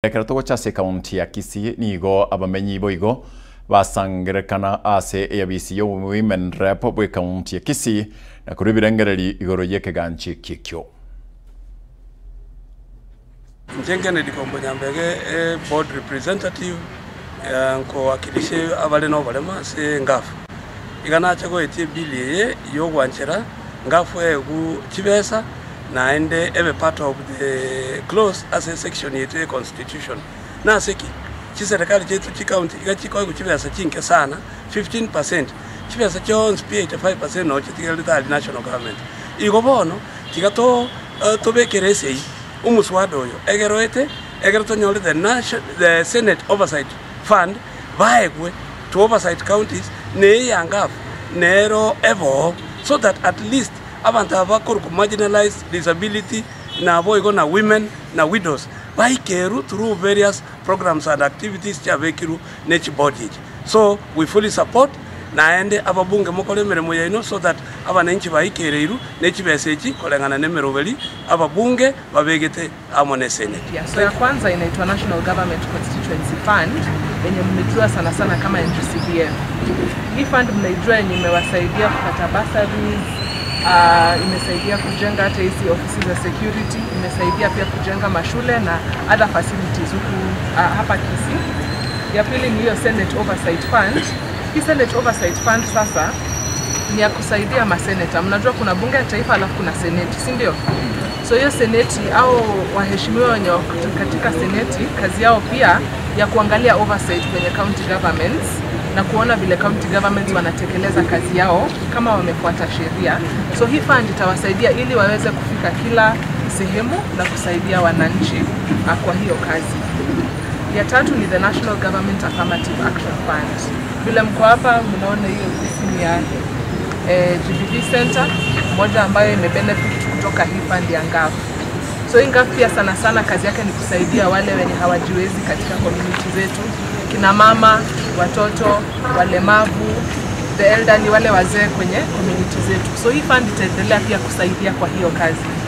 Ekero togochase kaunti ya Kisii nigo abamenyi boigo basangerekana ase ABC yo Women Rep bwe kaunti ya Kisii na kurubirengereri igoro yekeganchi kikyo. Njengene dikombo nyambege board representative nko wakilishe abale no balema se ngafu. Igana chago etie bili ye yogwanchera ngafu egu chibesa na ende ebe part of the clause as a section yetu constitution. Na seki chiserikali chetu chi county igachiko chibesa chinke sana 15% chibesa chonse 85% no chitigalita national government. Igo bono tigato tobekerese umuswado oyo egeroete egeroto nyole the national the Senate Oversight Fund baegwe to oversight counties ne yangafu nero evo so that at least abantu abakuru marginalized disability na boigo na women na widows baikeru through various programs and activities chabekiru nechi body. So we fully support naende ababunge mukore emirimo yaino so that abananchi baikereiru nechibesechi kolengana nemeroberi ababunge babegete amo ne Senate. Yeah, so ya kwanza inaitwa National Government Constituency Fund yenye mmejua sana sana kama NGCDF. Hii fund mnaijua yenye imewasaidia kupata bursaries, imesaidia kujenga hata hizi ofisi za security, imesaidia pia kujenga mashule na other facilities huku hapa Kisii. Ya pili ni hiyo Senate Oversight Fund. Hii Senate Oversight Fund sasa ni ya kusaidia maseneta. Mnajua kuna bunge ya taifa alafu kuna seneti, si ndio? So hiyo seneti au waheshimiwa wenye wako katika seneti, kazi yao pia ya kuangalia oversight kwenye county governments na kuona vile county governments wanatekeleza kazi yao kama wamefuata sheria. So hii fund itawasaidia ili waweze kufika kila sehemu na kusaidia wananchi kwa hiyo kazi. Ya tatu ni the National Government Affirmative Action Fund. Vile mko hapa mnaona hiyo ofisi ni ya GBV Center, moja ambayo imebenefit kutoka hii fund ya NGAAF. So hii NGAAF pia sana sana kazi yake ni kusaidia wale wenye hawajiwezi katika community zetu, kina mama, watoto, walemavu, the elderly, wale wazee kwenye community zetu. So hii fund itaendelea pia kusaidia kwa hiyo kazi.